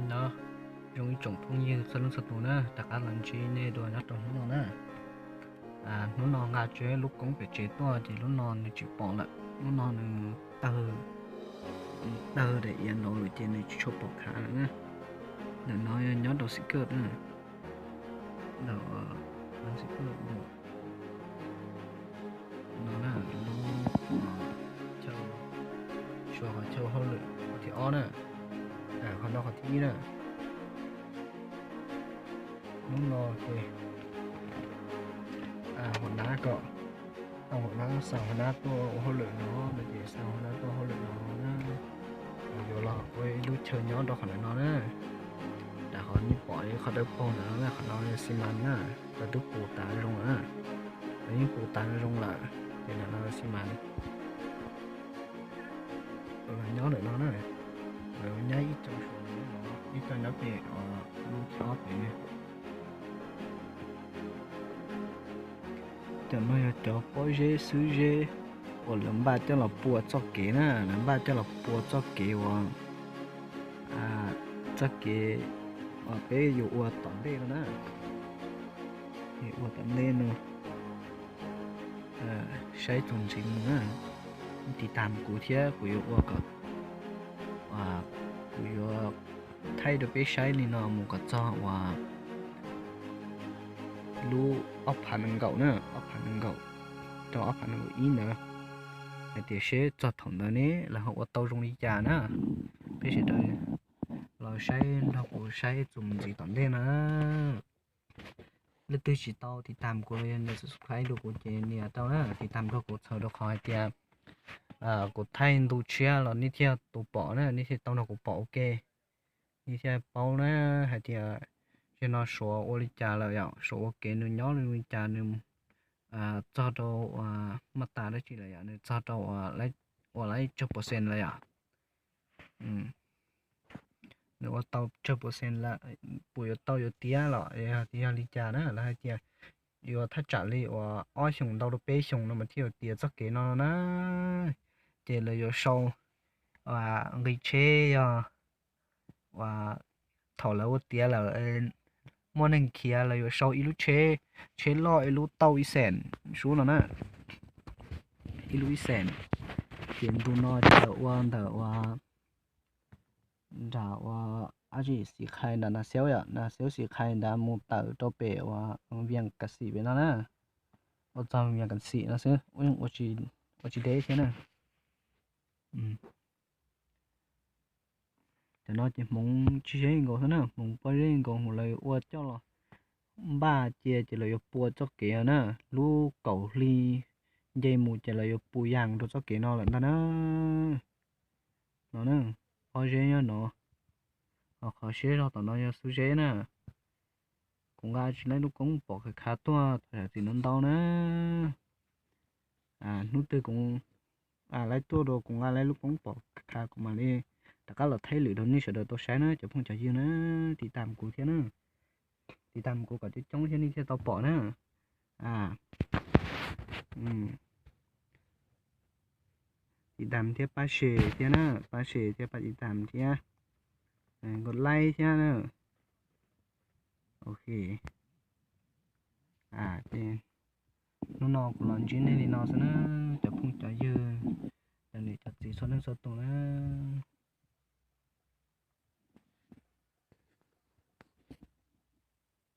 Nyob zoo ib tsoom phooj ywg txhua leej txhua tus na, rov qab los ntsib nej dua nyob rau hnub no na. Hnub no nqa tsev lub koob pem tsev tuaj ces lub no nws tsis pom lawm, lub no nws tawg, tawg daim iav nraud lawm ces nws tsis tshua pom khav lawm na. Ntawm no yog nyob rau xim kaj na, ntawm xim kaj ntawm no na, lub chaw, suav qhov chaw hauj lwm qhov thib ob na, qhov no qhov thib ib na. Hnub no ces hua nab kom, tau hua nab xa hua nab tuaj ua hauj lwm no no ces xa hua nab tuaj hauj lwm no na. Yuav los ua ib lub chaw nyob rau qhov ntawm no na. Rau qhov nej pom ib qhov dawb paug ntawm no na, qhov no xi mas na, lawv twb pus tas zoo lawm na. Lawv yeej pus tas zoo lawm ces ntawm no xi mas. Lawv nyob ntawm no na, lawv nyob ib co suav no, ib co nyob pem lub thib ob pem. Cov no yog cov pob zeb xwb zeb uas lawv npaj coj los pua txoj kev na, lawv npaj coj los pua txoj kev uas, txoj kev uas peb yuav ua tom ntej no na. Ua tom ntej no, saib txuas ntxiv mus na. Tiv tam kuv thiab kuv yuav ua kom, kuv yuav thaij rau peb saib li no mus kom txog uas lub ob phav nees nkaum na, ob phav nees nkaum rau ob phav nees nkaum ib ntawd, hais tias seb txog thaum ntawd ne lawv ho ua tau zoo li cas na. Peb sawv daws los saib nrog kuv saib txuas mus ntxiv tom ntej na. Leej twg tsis tau tiv tam kuv los yog nias subscribe rau kuv ces nias tau na, tiv tam nrog kuv txhawm rau qhov hais tias kuv thaij ntu tshiab los nej thiaj tau pom na, nej thiaj tau nrog kuv pom ua ke, nej thiaj paub na hais tias zaum no suav ua li cas lawm yom, suav ua kev nws nyob li cas, nws txog rau uas maj tas dab tsi lawm yom, nws txog rau uas lab tsawg percent lawm yom. Nws ua tau tsawg percent lawm, puas yuav tau yuav tiav los yog li cas na, lawv hais tias yuav thaj tsam li uas ob xyoos ntau rau peb xyoos no mas thiaj yuav tiav txoj kev no na. Ces lawv yuav sau nqi tsheb, yog uas thaum lawv ua tiav lawm muaj neeg khiav lawv yuav sau ib lub tsheb, tsheb loj ib lub tauj ib xees sub no na, ib lub ib xees. Ces ntu no ces lawv ua ntawm uas nram uas ab tsi xim qhais nram nas xiaub yom, nas xiaub xim qhais nrad mus tawm rau pem uas vias kas xim pem no na. Ua txog vias kas xim no xwb, ua tsis deb thiab na. Cov no ces hmoov tsis zeb nkaus xwb na, hmoov pob zeb nkaus, hmoov lawv ua coj los npaj cia ces lawv yuav pua txoj kev na. Lub kaum hli nce mus ces lawv yuav pua yas rau txoj kev no lawm ntag na. No na, pob zeb nyob no, ho qhov siab zog tom no yog xub zeb na. Kuv nqa tsis laib lub koob pom khav khav tuaj thaum yam txim no ntau na. Hnub twg kuv laib tuaj dua kuv nqa laib lub koob pom khav khav kuv mam li rov qab los thaij lwm rau nej sawv daws tau saib na cov phooj cov ywg na. Tiv tam kuv thiab na, tiv tam kuv kom coob coob thiab nej thiaj tau pom na. Tiv tam thiab pab share thiab na, pab share thiab pab tiv tam thiab, nkauj laib thiab na. Ok, ces hnub no kuv los ntsib nej li no xwb na, cov phooj cov ywg, cov niam cov txiv txhua leej txhua tus na.